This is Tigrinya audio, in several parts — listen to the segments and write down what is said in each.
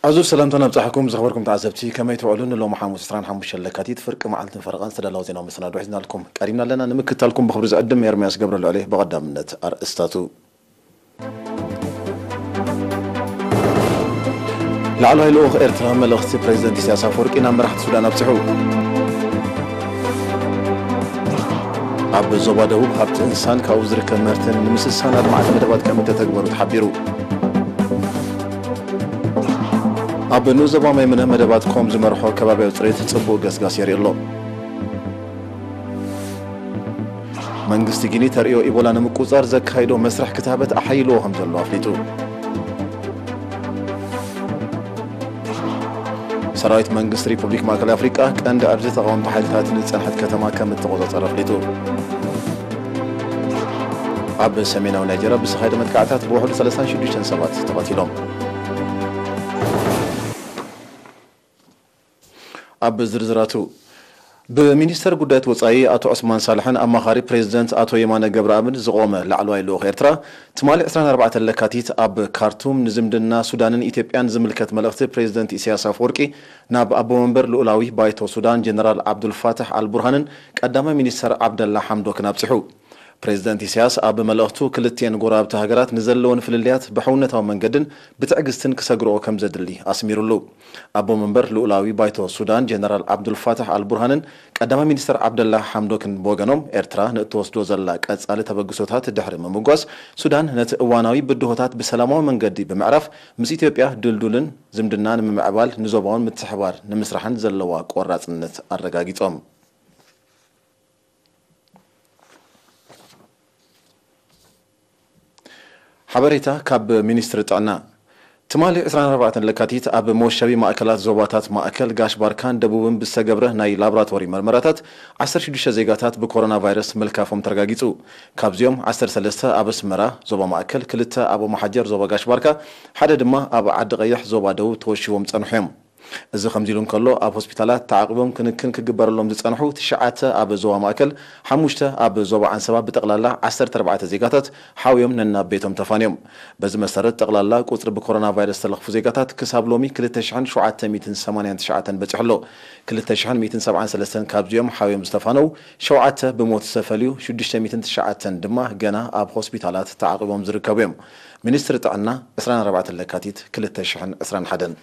ኣዙ ሰላምታና ኣብጻሕኩም ዝኸበርኩም ተዓዘብቲ፣ ከመይ ትውዕሉ? ንሎሚ ሓሙስ ዕስራን ሓሙሽተን ለካቲት ፍርቂ መዓልትን ፈረቓን ዝተዳለወ ዜናዊ መሰናዶ ሒዝናልኩም ቀሪብና ኣለና። ንምክትታልኩም ብኽብሪ ዝዕድም ኤርምያስ ገብረልዑል እየ። ብቐዳምነት ኣርእስታቱ። ላዕለዋይ ልኡኽ ኤርትራ መልእኽቲ ፕሬዚደንት ኢሳያስ ኣፈወርቂ ናብ መራሕቲ ሱዳን ኣብጽሑ። ኣብ ዞባ ደቡብ ሃብቲ እንስሳን ካብኡ ዝርከብ ምህርትን ንምስሳን ኣድማዕቲ መደባት ከም እተተግበሩ ተሓቢሩ። ኣብ ንኡስ ዞባ መይምነ መደባት ኮም ዝመርሖ ከባቢያዊ ጽሬት ጽቡቕ ገስጋስ የርኢ ኣሎ። መንግስቲ ጊኒ ተርእዮ ኢቦላ ንምቁጽጻር ዘካይዶ መስርሕ ክታበት ኣሓይልዎ ከም ዘሎ ኣፍሊጡ። ሰራዊት መንግስቲ ሪፑብሊክ ማእከላይ ኣፍሪቃ ቀንዲ ዕርዲ ተቓወምቲ ሓይልታት ንዝጸንሐት ከተማ ከም እተቖጻጸረ ኣፍሊጡ። ኣብ ሰሜናዊ ናይጀርያ ብዝተኻየደ መጥቃዕታት ብውሕዱ ሰለስታን ሽዱሽተን ሰባት ተቐቲሎም። ኣብ ዝርዝራቱ፣ ብሚኒስተር ጉዳያት ወጻኢ ኣቶ ዑስማን ሳልሕን ኣማኻሪ ፕሬዚደንት ኣቶ የማነ ገብረኣብን ዝቖመ ላዕለዋይ ልኡኽ ኤርትራ፣ ትማሊ ዕስራን ኣርባዕተን ለካቲት ኣብ ካርቱም ንዝምድና ሱዳንን ኢትዮጵያን ዝምልከት መልእኽቲ ፕሬዚደንት ኢሳያስ ኣፈወርቂ ናብ ኣቦ መንበር ልኡላዊ ባይቶ ሱዳን ጀነራል ዓብዱልፋታሕ ኣልቡርሃንን ቀዳማይ ሚኒስተር ዓብደላ ሓምዶክን ኣብጺሑ። ፕሬዚደንት ኢሳያስ ኣብ መልእኽቱ፣ ክልቲኤን ጎረባብቲ ሃገራት ንዘለወን ፍልልያት ብሕውነታዊ መንገድን ብትዕግስትን ክሰግርኦ ከም ዘድሊ ኣስሚሩሉ። ኣቦ መንበር ልኡላዊ ባይቶ ሱዳን ጀነራል ዓብዱልፋታሕ ኣልቡርሃንን ቀዳማይ ሚኒስተር ዓብደላ ሓምዶክን ብወገኖም፣ ኤርትራ ንእትወስዶ ዘላ ቀጻሊ ተበግሶታት ድሕሪ ምምጓስ፣ ሱዳን ነቲ እዋናዊ ብድሆታት ብሰላማዊ መንገዲ ብምዕራፍ፣ ምስ ኢትዮጵያ ድልዱልን ዝምድና ንምምዕባል ንዞባውን ምትሕብባር ንምስራሕን ዘለዋ ቆራጽነት ኣረጋጊጾም። ሓበሬታ ካብ ሚኒስትሪ ጥዕና። ትማሊ ዕስራን ኣርባዕተን ለካቲት ኣብ መወሸቢ ማእከላት ዞባታት ማእከል፣ ጋሽ ባርካን ደቡብን ብዝተገብረ ናይ ላቦራቶሪ መርመራታት፣ ዓሰርተ ሽዱሽተ ዜጋታት ብኮሮና ቫይረስ ምልካፎም ተረጋጊጹ። ካብዚኦም ዓሰርተ ሰለስተ ኣብ ኣስመራ ዞባ ማእከል፣ ክልተ ኣብ ኦማሓጀር ዞባ ጋሽ ባርካ፣ ሓደ ድማ ኣብ ዓዲ ቀይሕ ዞባ ደቡብ ተወሺቦም ጸንሑ እዮም። እዚ ከምዚ ኢሉ እንከሎ፣ ኣብ ሆስፒታላት ተዓቂቦም ክንክን ክግበረሎም ዝጸንሑ ትሽዓተ ኣብ ዞባ ማእከል፣ ሓሙሽተ ኣብ ዞባ ዓንሰባ፣ ብጠቕላላ ዓሰርተ ኣርባዕተ ዜጋታት ሓውዮም ነናብ ቤቶም ተፋንዮም። በዚ መሰረት፣ ጠቕላላ ቁጽሪ ብኮሮና ቫይረስ ዝተለኽፉ ዜጋታት ክሳብ ሎሚ ክልተ ሽሕን ሸውዓተ ሚእትን ሰማንያን ትሽዓተን በጺሑ ኣሎ። ክልተ ሽሕን ሚእትን ሰብዓን ሰለስተን ካብዚኦም ሓውዮም ዝተፋነው፣ ሸውዓተ ብሞት ዝተፈልዩ፣ ሽዱሽተ ሚእትን ትሽዓተን ድማ ገና ኣብ ሆስፒታላት ተዓቂቦም ዝርከቡ እዮም። ሚኒስትሪ ጥዕና፣ ዕስራን ኣርባዕተን ለካቲት ክልተ ሽሕን ዕስራን ሓደን።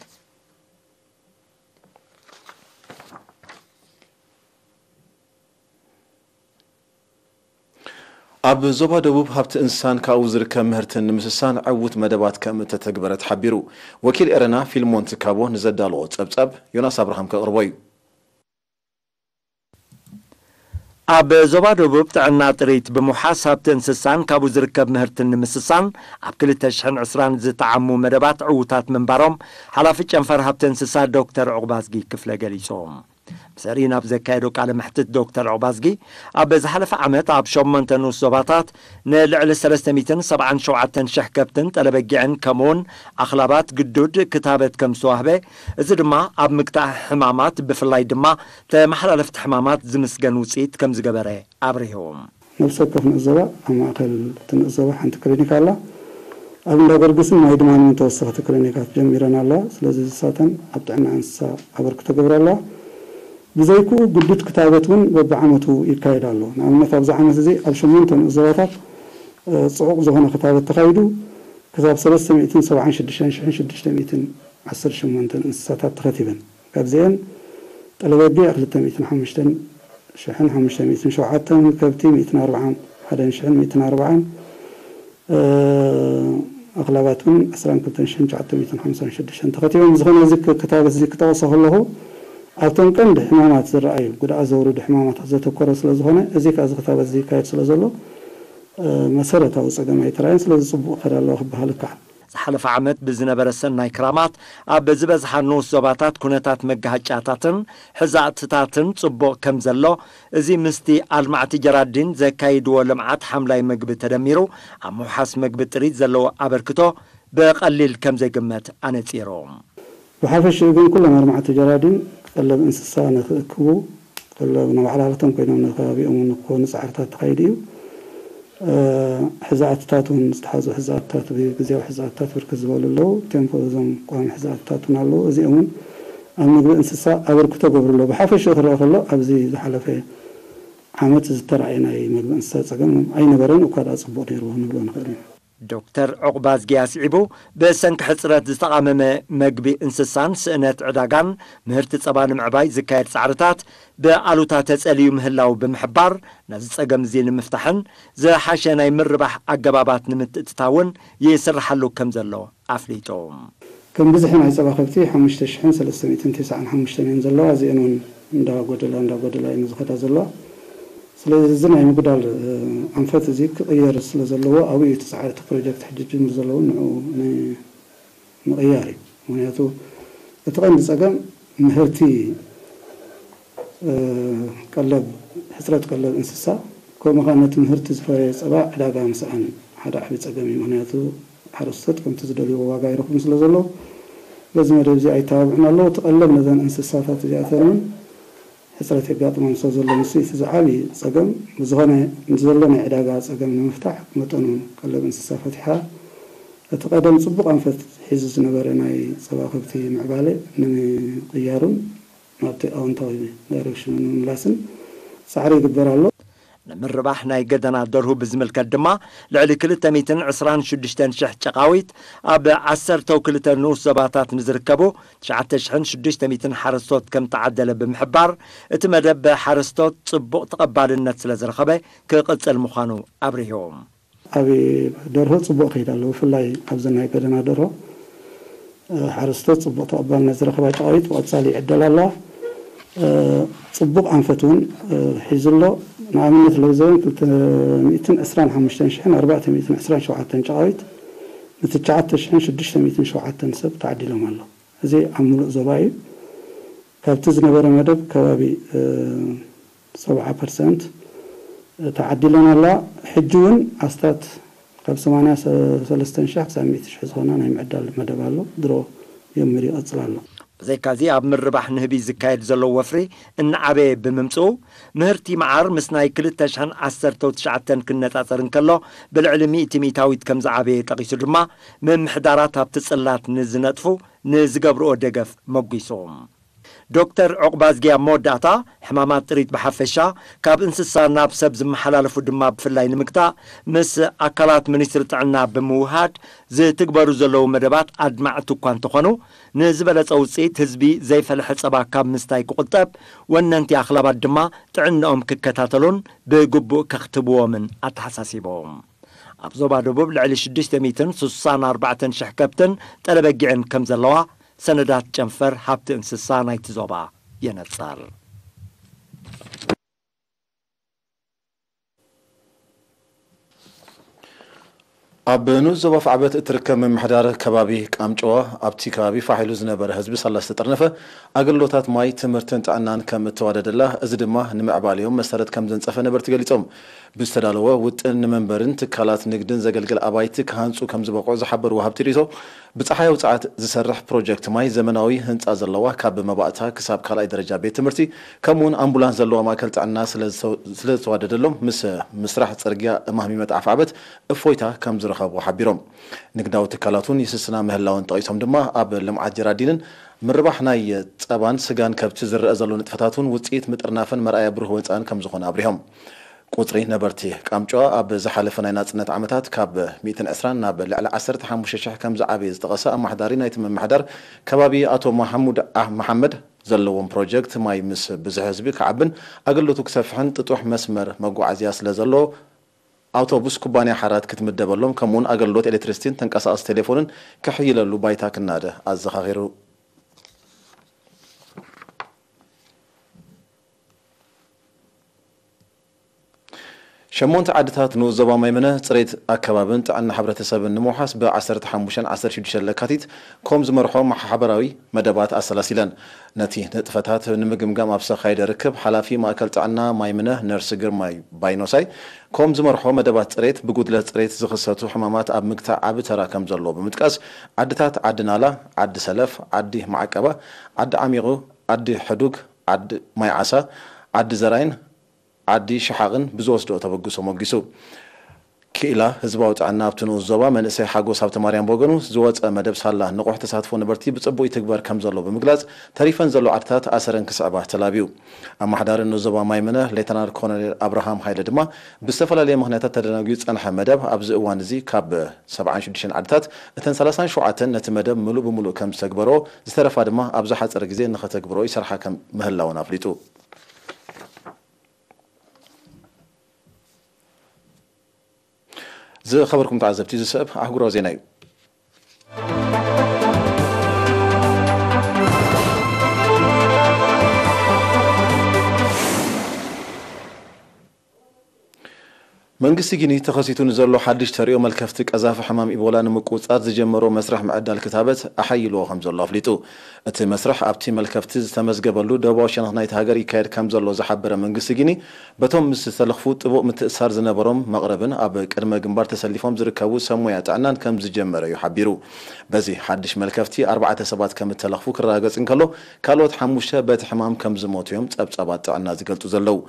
ኣብ ዞባ ደቡብ ሃብቲ እንስሳን ካብኡ ዝርከብ ምህርትን ንምስሳን ዕዉት መደባት ከም እተተግበረ ተሓቢሩ። ወኪል ኤረና ፊልሞን ትካቦ ንዘዳለዎ ጸብጻብ ዮናስ ኣብርሃም ከቕርቦ እዩ። ኣብ ዞባ ደቡብ ጥዕና ጥሪት ብምውሓስ ሃብቲ እንስሳን ካብኡ ዝርከብ ምህርትን ንምስሳን ኣብ ክልተ ሽሕን ዕስራን ዝተዓሙ መደባት ዕዉታት ምንባሮም ሓላፊ ጨንፈር ሃብቲ እንስሳ ዶክተር ዑቕባዝጊ ክፍለ ገሊጾም። ምስ ርኢና ኣብ ዘካየዶ ቃለ መሕትት ዶክተር ዑቕባዝጊ ኣብ ዝሓለፈ ዓመት ኣብ ሸሞንተ ንኡስ ዞባታት ንልዕሊ ሰለስተ ሚእትን ሰብዓን ሸውዓተን ሽሕ ከብትን ጠለበጊዕን ከምኡውን ኣኽላባት ግዱድ ክታበት ከም ዝተዋህበ፣ እዚ ድማ ኣብ ምግታእ ሕማማት ብፍላይ ድማ ተመሓላለፍቲ ሕማማት ዝምስገን ውፅኢት ከም ዝገበረ ኣብሪሁ። ነብሲ ወከፍ ንኡስ ዞባ ኣብ ማእከል እቲ ንኡስ ዞባ ሓንቲ ክሊኒክ ኣላ። ኣብ እንዳ ገርግስን ማይ ድማን እውን ተወሰኽቲ ክሊኒካት ጀሚረን ኣለዋ። ስለዚ ዝሳተን ኣብ ጥዕና እንስሳ ኣበርክቶ ገብራ ኣለዋ። ብዘይክኡ ግዱድ ክታበት እውን በብዓመቱ ይካየድ ኣሎ። ንኣብነት ኣብዚ ዓመት እዚ ኣብ ሸሞንተ ንኡስ ዞባታት፣ እ፣ ጽዑቕ ዝኾነ ክታበት ተኻይዱ ክሳብ ሰለስተ ሚእትን ሰብዓን ሽዱሽተ ሽሕን ሽዱሽተ ሚእትን ዓሰርተ ሸሞንተ እንስሳታት ተኸቲበን። ካብዚአን ጠለበጊዕ ክልተ ሚእትን ሓሙሽተን ሽሕን ሓሙሽተ ሚእትን ሸውዓተን፣ ከብቲ ሚእትን ኣርባዓን ሓደን ሽሕን ሚእትን ኣርባዓን፣ እ፣ ኣኽላባት እውን ዕስራን ክልተን ሽሕን ትሽዓተ ሚእትን ሓምሳን ሽዱሽተን ተኸቲቦም። ብዝኾነ እዚ ክ-፣ ክታበት እዚ ክጠቕሶ ከለኹ ኣብተን ቀንዲ ሕማማት ዝረኣዩ፣ ጉድኣት ዘውርዱ ሕማማት ዘተኮረ ስለ ዝኾነ፣ እዚ ከኣ እዚ ክታበት እዚ ይካየድ ስለ ዘሎ፣ እ፣ መሰረታዊ ጸገም ኣይተራእየን። ስለዚ ጽቡቕ ይኸድ ኣለዎ ክበሃል ይከኣል። ዝሓለፈ ዓመት ብዝነበረ ሰናይ ክራማት ኣብ ዝበዝሓ ንኡስ ዞባታት ኩነታት መጋሃጫታትን ሕዛእትታትን ጽቡቕ ከም ዘሎ፣ እዚ ምስቲ ኣልማዕቲ ጀራዲን ዘካይድዎ ልምዓት ሓምላይ ምግቢ ተደሚሩ ኣብ ምውሓስ ምግቢ ጥሪት ዘለዎ ኣበርክቶ ብቐሊል ከም ዘይግመት ኣነጺሩ። ብሓፈሽኡ ግን ኩሎም ኣልማዕቲ ጀራዲን ቀለብ እንስሳ ንክእክቡ፣ ቀለብ ንባዕላቶም ኮይኖም ንከባቢኦም ንክኾኑ ጻዕርታት ተኻይዱ እዩ። ሕዛእትታት እውን ዝተሓዙ ሕዛእትታት፣ ግዜያዊ ሕዛእትታት ብርክት ዝበሉ ኣለዉ። ቴምፖ እዞም ቋሚ ሕዛእትታት እውን ኣለዉ። እዚኦም እውን ኣብ ምግቢ እንስሳ ኣበርክቶ ገብሩ ኣለዉ። ብሓፈሽኡ ክረአ ከሎ ኣብዚ ዝሓለፈ ዓመት ዝተራእየ ናይ ምግቢ እንስሳ ጸገም ኣይነበረን፣ እኳ ደኣ ጽቡቕ ነይርዎ ክንብሎ ንኽእል ኢና። ዶክተር ዑቕባዝጊ ኣስዒቡ፣ ብሰንኪ ሕጽረት ዝተቓመመ መግቢ እንስሳን ስእነት ዕዳጋን ምህርቲ ጸባ ንምዕባይ ዝካየድ ጻዕርታት ብኣሉታ ተጸልዩ ምህላው ብምሕባር፣ ነዚ ጸገም እዚ ንምፍታሕን ዝሓሸ ናይ ምርባሕ ኣገባባት ንምትእትታውን ይስርሓሉ ከም ዘሎ ኣፍሊጡ። ከም ብዝሒ ናይ ጸባ ከብቲ ሓሙሽተ ሽሕን ሰለስተ ሚእትን ተስዓን ሓሙሽተን እየን ዘለዋ። እዚአን እውን እንዳጎደላ እንዳጎደላ እየን ዝኸዳ ዘለዋ። ስለዚ እዚ ናይ ምጉዳል ኣንፈት እዚ ክቕየር ስለ ዘለዎ ኣብኡ እዩ እቲ ጻዕሪ፣ እቲ ፕሮጀክት ሕጂ ጅምር ዘለውን ንዕኡ ንምቕያር እዩ። ምክንያቱ እቲ ቀንዲ ጸገም ምህርቲ ቀለብ፣ ሕጽረት ቀለብ እንስሳ፣ ከምኡ ከኣ ነቲ ምህርቲ ዝፈረየ ጸባ ዕዳጋ ምስኣን ሓደ ዓቢ ጸገም እዩ። ምክንያቱ ሓረስቶት ከምቲ ዝደልይዎ ዋጋ ኣይረኽቡን ስለ ዘለዉ በዚ መደብ እዚ ኣይተባብዑን ኣለዉ። እቲ ቀለብ ነዘን እንስሳታት እዚኣተን እውን ሕጽረት የጋጥሞም ስለ ዘሎ ንሱ እቲ ዝዓቢ ጸገም። ብዝኾነ ንዘሎ ናይ ዕዳጋ ጸገም ንምፍታሕ መጠኑ ቀለብ እንስሳ ፈቲሓ እቲ ቀደም ጽቡቕ ኣንፈት ሒዙ ዝነበረ ናይ ጸባ ከብቲ ምዕባለ ንምቕያሩን ናብቲ ኣወንታዊ ዳይሬክሽኑ ንምምላስን ጻዕሪ ይግበር ኣሎ። ንምርባሕ ናይ ገደና ደርሁ ብዝምልከት ድማ ልዕሊ ክልተ ሚእትን ዕስራን ሽዱሽተን ሽሕ ጨቓዊት ኣብ ዓሰርተው ክልተ ንኡስ ዞባታት ንዝርከቡ ትሽዓተ ሽሕን ሽዱሽተ ሚእትን ሓረስቶት ከም ተዓደለ ብምሕባር፣ እቲ መደብ ብሓረስቶት ጽቡቕ ተቐባልነት ስለ ዝረኸበ ክቕጽል ምዃኑ ኣብሪሁ። ኣብ ደርሆ ጽቡቕ ከይድ ኣሎ። ብፍላይ ኣብዚ ናይ ገደና ደርሆ ሓረስቶት ጽቡቕ ተቐባልነት ዝረኸባ ጨቓዊት ብቐጻሊ ይዕደላ ኣለዋ። ጽቡቕ ኣንፈት እውን ሒዙ ኣሎ። ንኣብነት ሎሚ ዘበን ክልተ ሚእትን ዕስራን ሓሙሽተን ሽሕን ኣርባዕተ ሚእትን ዕስራን ሸውዓተን ጨቓዊት ንትሽዓተ ሽሕን ሽዱሽተ ሚእትን ሸውዓተን ሰብ ተዓዲሎም ኣሎ። እዚ ኣብ ምሉእ ዞባ እዩ። ካብቲ ዝነበረ መደብ ከባቢ ሰብዓ ፐርሰንት ተዓዲለን ኣለዋ። ሕጂ እውን ኣስታት ካብ ሰማንያ ሰለስተን ሽሕ ክሳብ ሚእቲ ሽሕ ዝኾና ናይ ምዕዳል መደብ ኣሎ። ድሮ ጀሚሩ ይቕጽል ኣሎ። ብዘይካዚ ኣብ ምርባሕ ንህቢ ዝካየድ ዘሎ ወፍሪ እናዓበየ ብምምፅኡ ምህርቲ መዓር ምስ ናይ ክልተ ሽሕን ዓሰርተው ትሽዓተን ክነፃፀር እንከሎ ብልዕሊ ሚእቲ ሚእታዊት ከም ዝዓበየ ጠቒሱ ድማ ምምሕዳራት ኣብቲ ፅላት ንዝነጥፉ ንዝገብርኦ ደገፍ መጒሱ። ዶክተር ዑቕባዝጊ ኣብ መወዳእታ፣ ሕማማት ጥሪት ብሓፈሻ፣ ካብ እንስሳ ናብ ሰብ ዝመሓላለፉ ድማ ብፍላይ ንምግታእ፣ ምስ ኣካላት ሚኒስትሪ ጥዕና ብምውህሃድ ዝትግበሩ ዘለዉ መደባት ኣድማዕቲ እኳ እንተኾኑ፣ ንዝበለጸ ውጽኢት ህዝቢ ዘይፈለሐ ጸባ ካብ ምስታይ ክቑጠብ፣ ወነንቲ ኣኽላባት ድማ ጥዕንኦም ክከታተሉን ብግቡእ ከኽትብዎምን ኣተሓሳሲቦም። ኣብ ዞባ ደቡብ ልዕሊ ሽዱሽተ ሚእትን ስሳን ኣርባዕተን ሽሕ ከብትን ጠለበጊዕን ከም ዘለዋ ሰነዳት ጨንፈር ሃብቲ እንስሳ ናይቲ ዞባ የነጽር። ኣብ ንኡስ ዞባ ኣፍዓበት እትርከብ ምምሕዳር ከባቢ ቃምጨዋ ኣብቲ ከባቢ ፋሕ ኢሉ ዝነበረ ህዝቢ ሳላ ዝተጠርነፈ ኣገልግሎታት ማይ፣ ትምህርትን ጥዕናን ከም እተዋደደላ፣ እዚ ድማ ንምዕባሌኦም መሰረት ከም ዘንጸፈ ነበርቲ ገሊጾም። ብዝተዳለወ ውጥን ንመንበርን ትካላት ንግድን ዘገልግል ኣባይቲ ክሃንጹ ከም ዝበቕዑ ዝሓበሩ ወሃብቲ ርእይቶ፣ ብጸሓያዊ ጸዓት ዝሰርሕ ፕሮጀክት ማይ ዘመናዊ ህንጻ ዘለዋ፣ ካብ መባእታ ክሳብ ካልኣይ ደረጃ ቤት ትምህርቲ፣ ከምኡውን ኣምቡላንስ ዘለዋ ማእከል ጥዕና ስለ ዝተዋደደሎም፣ ምስ ምስራሕ ጽርግያ እማህሚመት ኣፍዓበት እፎይታ ከም ዝረኸቡ ሓቢሮም። ንግዳዊ ትካላት እውን ይስስና ምህላወን ጠቒሶም ድማ፣ ኣብ ልምዓት ጀራዲንን ምርባሕ ናይ ጸባን ስጋን ከብቲ ዝረአ ዘሎ ንጥፈታት እውን ውጽኢት ምጥርናፍን መርኣያ ብሩህ ወጻእን ከም ዝኾነ ኣብሪሆም። ቁጽሪ ነበርቲ ቃምጨዋ ኣብ ዝሓለፈ ናይ ናጽነት ዓመታት ካብ ሚእትን ዕስራን ናብ ልዕሊ ዓሰርተ ሓሙሽተ ሽሕ ከም ዝዓበየ ዝጠቐሰ ኣመሓዳሪ ናይቲ ምምሕዳር ከባቢ ኣቶ መሓሙድ ኣህ-፣ መሓመድ፣ ዘለዎም ፕሮጀክት ማይ ምስ ብዝሒ ህዝቢ ክዓብን ኣገልግሎቱ ክሰፍሕን ጥጡሕ መስመር መጓዓዝያ ስለ ዘሎ ኣውቶቡስ ኩባንያ ሓራት ክትምደበሎም ከምኡውን ኣገልግሎት ኤሌክትሪሲቲን ተንቀሳቐሲ ቴሌፎንን ክሕይለሉ ባይታ ክናደ ኣዘኻኺሩ። ሸሞንተ ዓድታት ንኡስ ዞባ ማይምነ ጽሬት ኣከባብን ጥዕና ሕብረተሰብን ንምውሓስ ብ ዓሰርተ ሓሙሽተን ዓሰርተ ሽዱሽተን ለካቲት ኮም ዝመርሖ ማሕበራዊ መደባት ኣሰላሲለን። ነቲ ንጥፈታት ንምግምጋም ኣብ ዝተኻየደ ርክብ ሓላፊ ማእከል ጥዕና ማይምነ ነርስ ግርማይ ባይኖሳይ ኮም ዝመርሖ መደባት ጽሬት ብጉድለት ጽሬት ዝኽሰቱ ሕማማት ኣብ ምግታእ ዓቢ ተራ ከም ዘለዎ ብምጥቃስ ዓድታት ዓዲ ናላ፣ ዓዲ ሰለፍ፣ ዓዲ ማዕቀባ፣ ዓዲ ዓሚቑ፣ ዓዲ ሕዱግ፣ ዓዲ ማይ ዓሳ፣ ዓዲ ዘራይን ዓዲ ሽሓቕን ብዝወስድኦ ተበግሶ ሞጊሱ። ክኢላ ህዝባዊ ጥዕና ኣብቲ ንኡስ ዞባ መንእሰይ ሓጎስ ሃብተማርያም ብወገኑ፣ ዝወጸ መደብ ሳላ ንቑሕ ተሳትፎ ነበርቲ ብጽቡቕ ይትግበር ከም ዘሎ ብምግላጽ፣ ተሪፈን ዘሎ ዓድታት ኣሰረን ክስዕባ ተላብዩ። ኣመሓዳሪ ንኡስ ዞባ ማይመነ ሌተናል ኮሎኔል ኣብርሃም ሃይለ ድማ፣ ብዝተፈላለየ ምኽንያታት ተደናጉዩ ዝጸንሐ መደብ ኣብዚ እዋን እዚ ካብ ሰብዓን ሽዱሽተን ዓድታት እተን ሰላሳን ሸውዓተን ነቲ መደብ ምሉእ ብምሉእ ከም ዝተግበሮ፣ ዝተረፋ ድማ ኣብ ዝሓጸረ ግዜ ንኸተግብሮ ይሰርሓ ከም ምህላውን ኣፍሊጡ። ዝኸበርኩም ተዓዘብቲ፣ ዝስዕብ ኣህጉራዊ ዜና እዩ። መንግስቲ ጊኒ ተኸሲቱ ንዘሎ ሓድሽ ተርእዮ መልከፍቲ ቀዛፊ ሕማም ኢቦላ ንምቁጽጻር ዝጀመሮ መስርሕ ምዕዳል ክታበት ኣሓይልዎ ከም ዘሎ ኣፍሊጡ። እቲ መስርሕ ኣብቲ መልከፍቲ ዝተመዝገበሉ ደቡባዊ ሸነኽ ናይቲ ሃገር ይካየድ ከም ዘሎ ዝሓበረ መንግስቲ ጊኒ፣ በቶም ምስ ዝተለኽፉ ጥቡቕ ምትእስሳር ዝነበሮም መቕረብን ኣብ ቅድመ ግንባር ተሰሊፎም ዝርከቡ ሰብ ሞያ ጥዕናን ከም ዝጀመረ እዩ ሓቢሩ። በዚ ሓድሽ መልከፍቲ ኣርባዕተ ሰባት ከም እተለኽፉ ክረጋገጽ እንከሎ፣ ካልኦት ሓሙሽተ በቲ ሕማም ከም ዝሞቱ እዮም ጸብጻባት ጥዕና ዝገልጹ ዘለዉ።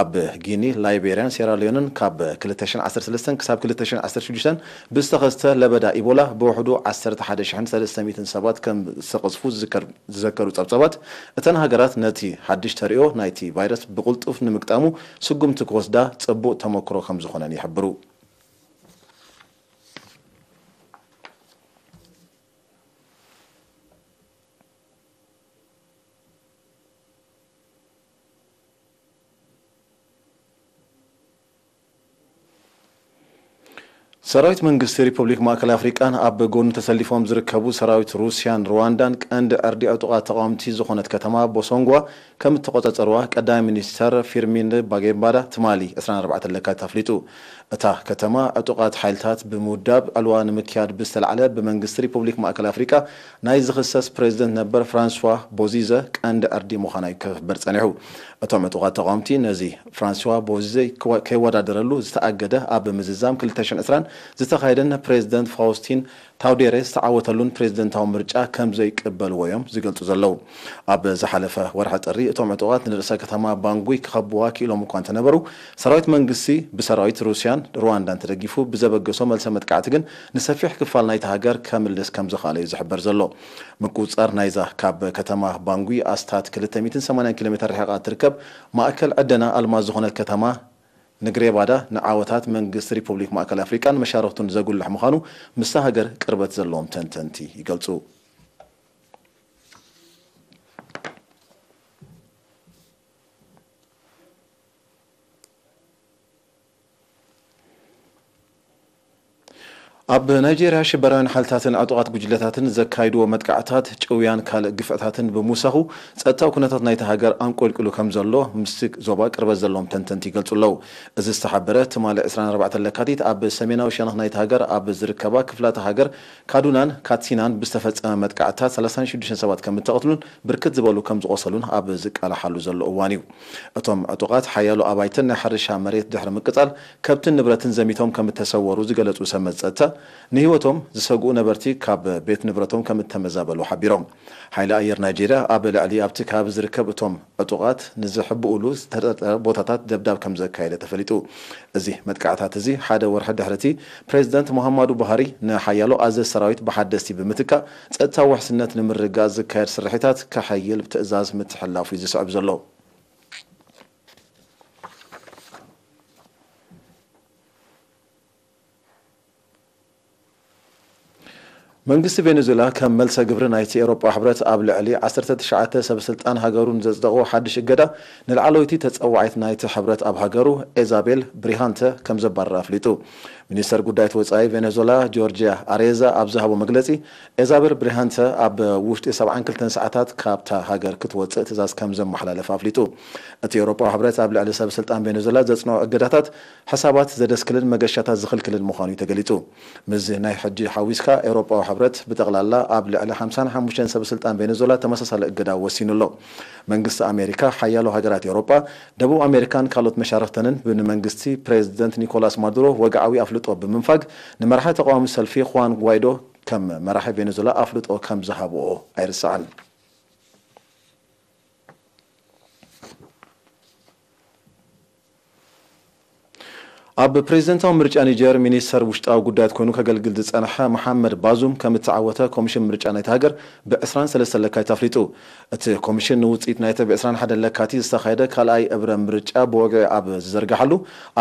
ኣብ ጊኒ፣ ላይቤርያን ሴራሊዮንን ካብ ክልተ ሽሕን ዓሰርተ ሰለስተን ክሳብ ክልተ ሽሕን ዓሰርተ ሽዱሽተን ብዝተኸስተ ለበዳ ኢቦላ ብውሕዱ ዓሰርተ ሓደ ሽሕን ሰለስተ ሚእትን ሰባት ከም ዝተቐዝፉ ዝዝከር-፣ ዝዘከሩ ጸብጻባት፣ እተን ሃገራት ነቲ ሓድሽ ተርእዮ ናይቲ ቫይረስ ብቕልጡፍ ንምግጣሙ ስጉምቲ ክወስዳ ጽቡቕ ተመክሮ ከም ዝኾነን ይሕብሩ። ሰራዊት መንግስቲ ሪፐብሊክ ማእከላይ ኣፍሪቃን ኣብ ጎኑ ተሰሊፎም ዝርከቡ ሰራዊት ሩስያን ሩዋንዳን ቀንዲ ዕርዲ ዕጡቓት ተቓወምቲ ዝኾነት ከተማ ቦሶንጓ ከም እተቖጻጸርዋ ቀዳማይ ሚኒስተር ፊርሚን ባጌምባዳ ትማሊ ዕስራን ኣርባዕተን ለካቲት ኣፍሊጡ። እታ ከተማ ዕጡቓት ሓይልታት ብምውዳብ ዕልዋ ንምክያድ ብዝተላዕለ ብመንግስቲ ሪፐብሊክ ማእከላይ ኣፍሪቃ ናይ ዝኽሰስ ፕሬዚደንት ነበር ፍራንስዋ ቦዚዘ ቀንዲ ዕርዲ ምዃና እዩ ክሕበር ጸኒሑ። እቶም ዕጡቓት ተቓወምቲ ነዚ ፍራንስዋ ቦዚዘ ከይወዳደረሉ ዝተኣገደ ኣብ ምዝዛም ክልተ ሽሕን ዕስራን ዝተኻየደን ፕሬዚደንት ፋውስቲን ታውዴሬ ዝተዓወተሉን ፕሬዚደንታዊ ምርጫ ከም ዘይቅበልዎ እዮም ዝገልጹ ዘለዉ። ኣብ ዝሓለፈ ወርሒ ጥሪ እቶም ዕጡቓት ንርእሰ ከተማ ባንጉይ ክኸብዋ ክኢሎም እኳ እንተነበሩ፣ ሰራዊት መንግስቲ ብሰራዊት ሩስያን ሩዋንዳን ተደጊፉ ብዘበገሶ መልሰ መጥቃዕቲ ግን ንሰፊሕ ክፋል ናይቲ ሃገር ከምልስ ከም ዝኸኣለ እዩ ዝሕበር ዘሎ። ምቁጽጻር ናይዛ ካብ ከተማ ባንጉይ ኣስታት ክልተ ሚእትን ሰማንያን ኪሎ ሜትር ርሒቓ እትርከብ ማእከል ዕደና ኣልማዝ ዝኾነት ከተማ ንግሬባዳ ንዓወታት መንግስቲ ሪፐብሊክ ማእከል ኣፍሪቃን መሻርኽቱን ዘጉልሕ ምዃኑ ምስታ ሃገር ቅርበት ዘለዎም ተንተንቲ ይገልጹ። ኣብ ናይጄርያ ሽበራውያን ሓይልታትን ዕጡቓት ጉጅለታትን ዘካይድዎ መጥቃዕታት፣ ጭውያን ካልእ ግፍዕታትን ብምውሳኹ፣ ጸጥታዊ ኩነታት ናይቲ ሃገር ኣንቆልቂሉ ከም ዘሎ ምስቲ ዞባ ቅርበት ዘለዎም ተንተንቲ ይገልጹ ኣለዉ። እዚ ዝተሓበረ ትማሊ ዕስራን ኣርባዕተን ለካቲት ኣብ ሰሜናዊ ሸነኽ ናይቲ ሃገር ኣብ ዝርከባ ክፍላተ ሃገር ካዱናን ካትሲናን ብዝተፈጸመ መጥቃዕትታት ሰላሳን ሽዱሽተን ሰባት ከም እተቐትሉን ብርክት ዝበሉ ከም ዝቖሰሉን ኣብ ዝቃላሓሉ ዘሎ እዋን እዩ። እቶም ዕጡቓት ሓያሎ ኣባይትን ናይ ሕርሻ መሬት ድሕሪ ምቅጻል፣ ከብትን ንብረትን ዘሚቶም ከም እተሰወሩ ዝገለጹ ሰመት ጸጥታ፣ ንህይወቶም ዝሰግኡ ነበርቲ ካብ ቤት ንብረቶም ከም እተመዛበሉ ሓቢሮም። ሓይሊ ኣየር ናይጄርያ ኣብ ልዕሊ ኣብቲ ከባቢ ዝርከብ እቶም ዕጡቓት ንዝሕብኡሉ ዝተጠርጠረ ቦታታት ደብዳብ ከም ዘካየደ ተፈሊጡ። እዚ መጥቃዕታት እዚ ሓደ ወርሒ ድሕሪ እቲ ፕሬዚደንት ሙሃማዱ ቡሃሪ ንሓያሎ ኣዘዝቲ ሰራዊት ብሓደስቲ ብምትካእ፣ ጸጥታዊ ውሕስነት ንምርግጋጽ ዝካየድ ስርሒታት ከሐይል ትእዛዝ ምትሕልላፉ እዩ ዝስዕብ ዘሎ። መንግስቲ ቬኔዙዌላ ከም መልሰ ግብሪ ናይቲ ኤውሮጳ ሕብረት ኣብ ልዕሊ ዓሰርተ ትሽዓተ ሰብ ስልጣን ሃገሩ ንዘጽደቖ ሓድሽ እገዳ፣ ንላዕለወይቲ ተጸዋዒት ናይቲ ሕብረት ኣብ ሃገሩ ኤዛቤል ብሪሃንተ ከም ዘባረራ ኣፍሊጡ። ሚኒስተር ጉዳያት ወጻኢ ቬኔዙዌላ ጆርጂያ ኣሬዛ ኣብ ዝሃቦ መግለጺ፣ ኤዛቤል ብሪሃንተ ኣብ ውሽጢ ሰብዓን ክልተን ሰዓታት ካብታ ሃገር ክትወጽእ ትእዛዝ ከም ዘመሓላለፈ ኣፍሊጡ። እቲ ኤውሮጳዊ ሕብረት ኣብ ልዕሊ ሰብ ስልጣን ቬኔዙዌላ ዘጽንዖ እገዳታት፣ ሕሳባት ዘደስክልን መገሻታት ዝኽልክልን ምዃኑ እዩ ተገሊጹ። ምስዚ ናይ ሕጂ ሓዊስካ፣ ኤውሮጳዊ ሕብረት ብጠቕላላ ኣብ ልዕሊ ሓምሳን ሓሙሽተን ሰብ ስልጣን ቬኔዙዌላ ተመሳሳሊ እገዳ ወሲኑ ኣሎ። መንግስቲ ኣሜሪካ፣ ሓያሎ ሃገራት ኤውሮጳ፣ ደቡብ ኣሜሪካን ካልኦት መሻርኽተንን ብንመንግስቲ ፕሬዚደንት ኒኮላስ ማዱሮ ወግዓዊ ኣፍልጦ ብምንፋግ፣ ንመራሒ ተቃዋሚ ሰልፊ ኹዋን ጓይዶ ከም መራሒ ቬኔዙዌላ ኣፍልጦ ከም ዝሃብኦ ኣይርሳዕን። ኣብ ፕሬዝደንታዊ ምርጫ ኒጀር ሚኒስተር ውሽጣዊ ጉዳያት ኮይኑ ከገልግል ዝጸንሐ መሓመድ ባዙም ከም እተዓወተ ኮሚሽን ምርጫ ናይቲ ሃገር ብ ዕስራን ሰለስተን ለካቲት ኣፍሊጡ። እቲ ኮሚሽን ንውጽኢት ናይቲ ብ ዕስራን ሓደን ለካቲት ዝተኻየደ ካልኣይ እብረ ምርጫ ብወግዒ ኣብ ዝዘርግሓሉ፣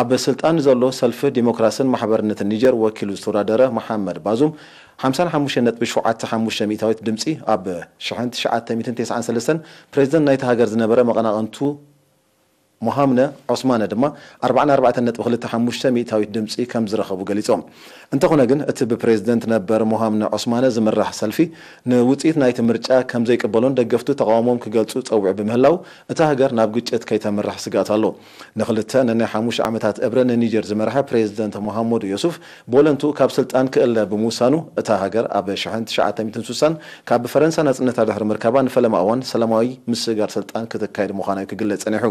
ኣብ ስልጣን ንዘሎ ሰልፊ ዲሞክራስን ማሕበርነትን ኒጀር ወኪሉ ዝተወዳደረ መሓመድ ባዙም ሓምሳን ሓሙሽተን ነጥቢ ሸውዓተ ሓሙሽተ ሚእታዊት ድምጺ ኣብ ሽሕን ትሽዓተ ሚእትን ተስዓን ሰለስተን ፕሬዝደንት ናይቲ ሃገር ዝነበረ መቐናቕንቱ ሞሃምነ ዖስማነ ድማ ኣርባዓን ኣርባዕተን ነጥቢ ክልተ ሓሙሽተ ሚእታዊት ድምጺ ከም ዝረኸቡ ገሊጾም። እንተኾነ ግን፣ እቲ ብፕሬዝደንት ነበር ሞሃምነ ዖስማነ ዝምራሕ ሰልፊ ንውጽኢት ናይቲ ምርጫ ከም ዘይቅበሎን ደገፍቱ ተቓውሞም ክገልጹ ጸዊዑ ብምህላው፣ እታ ሃገር ናብ ግጭት ከይተምርሕ ስግኣት ኣሎ። ንኽልተ ነናይ ሓሙሽተ ዓመታት እብረ ንኒጀር ዝመርሐ ፕሬዝደንት መሃሙድ ዮሱፍ ብወለንትኡ ካብ ስልጣን ክእለ ብምውሳኑ፣ እታ ሃገር ኣብ ሽሕን ትሽዓተ ሚእትን ስሳን ካብ ፈረንሳ ናጽነታ ድሕሪ ምርካባ ንፈለማ እዋን ሰላማዊ ምስግጋር ስልጣን ክተካይድ ምዃና እዩ ክግለጽ ጸኒሑ።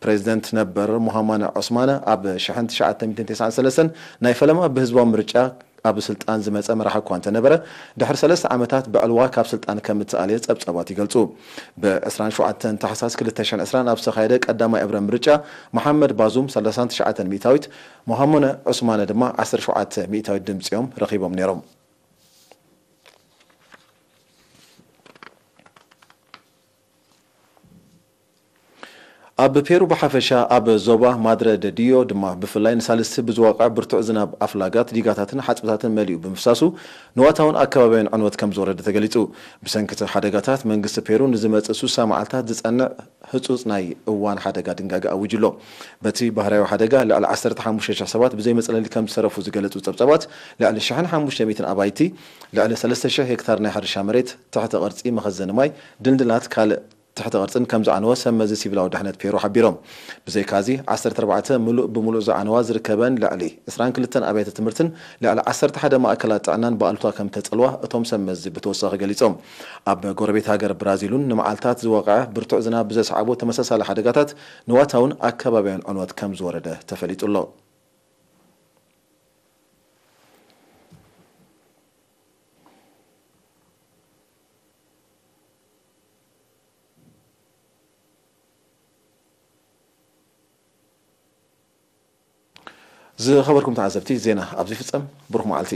ፕሬዝደንት ነበር ሞሃማነ ዑስማነ ኣብ ሽሕን ትሽዓተ ሚእትን ተስዓን ሰለስተን ናይ ፈለማ ብህዝባዊ ምርጫ ኣብ ስልጣን ዝመጸ መራሒ እኳ እንተነበረ፣ ድሕሪ ሰለስተ ዓመታት ብዕልዋ ካብ ስልጣን ከም እተኣልየ ጸብጻባት ይገልጹ። ብ ዕስራን ሸውዓተን ታሕሳስ ክልተ ሽሕን ዕስራን ኣብ ዝተኻየደ ቀዳማይ እብረ ምርጫ፣ መሓመድ ባዙም ሰላሳን ትሽዓተን ሚእታዊት፣ መሃሙነ ዑስማነ ድማ ዓሰርተ ሸውዓተ ሚእታዊት ድምጺ እዮም ረኺቦም ነይሮም። ኣብ ፔሩ ብሓፈሻ፣ ኣብ ዞባ ማድረ ደ ዲዮ ድማ ብፍላይ ንሳልስቲ ብዝወቕዐ ብርቱዕ ዝናብ ኣፍላጋት፣ ዲጋታትን ሓጽብታትን መሊኡ ብምፍሳሱ ንዋታውን ኣከባቢያውን ዕንወት ከም ዝወረደ ተገሊጹ። ብሰንኪ እቲ ሓደጋታት መንግስቲ ፔሩ ንዝመጽእ ሱሳ መዓልታት ዝጸንዕ ህጹጽ ናይ እዋን ሓደጋ ድንጋገ ኣዊጁ ኣሎ። በቲ ባህርያዊ ሓደጋ ልዕሊ ዓሰርተ ሓሙሽተ ሽሕ ሰባት ብዘይ መጽለሊ ከም ዝተረፉ ዝገለጹ ጸብጻባት፣ ልዕሊ ሽሕን ሓሙሽተ ሚእትን ኣባይቲ፣ ልዕሊ ሰለስተ ሽሕ ሄክታር ናይ ሕርሻ መሬት፣ ትሕቲ ቅርጺ መኸዘኒ ማይ፣ ድልድላት ካልእ ትሕቲ ቅርጽን ከም ዝዓነወ ሰብ መዚ ሲቪላዊ ድሕነት ፔሩ ሓቢሮም። ብዘይካዚ፣ ዓሰርተ ኣርባዕተ ምሉእ ብምሉእ ዝዓነዋ ዝርከበን ልዕሊ ዕስራን ክልተን ኣብያተ ትምህርትን ልዕሊ ዓሰርተ ሓደ ማእከላት ጥዕናን ብኣሉታ ከም ተጸልዋ እቶም ሰብ መዚ ብተወሳኺ ገሊጾም። ኣብ ጎረቤት ሃገር ብራዚል እውን ንመዓልታት ዝወቕዐ ብርቱዕ ዝናብ ብዘስዓቦ ተመሳሳሊ ሓደጋታት ንዋታውን ኣከባቢያውን ዕንወት ከም ዝወረደ ተፈሊጡ ኣሎ። ዝኸበርኩም ተዓዘብቲ፣ ዜና ኣብዚ ይፍጸም። ብሩኽ መዓልቲ።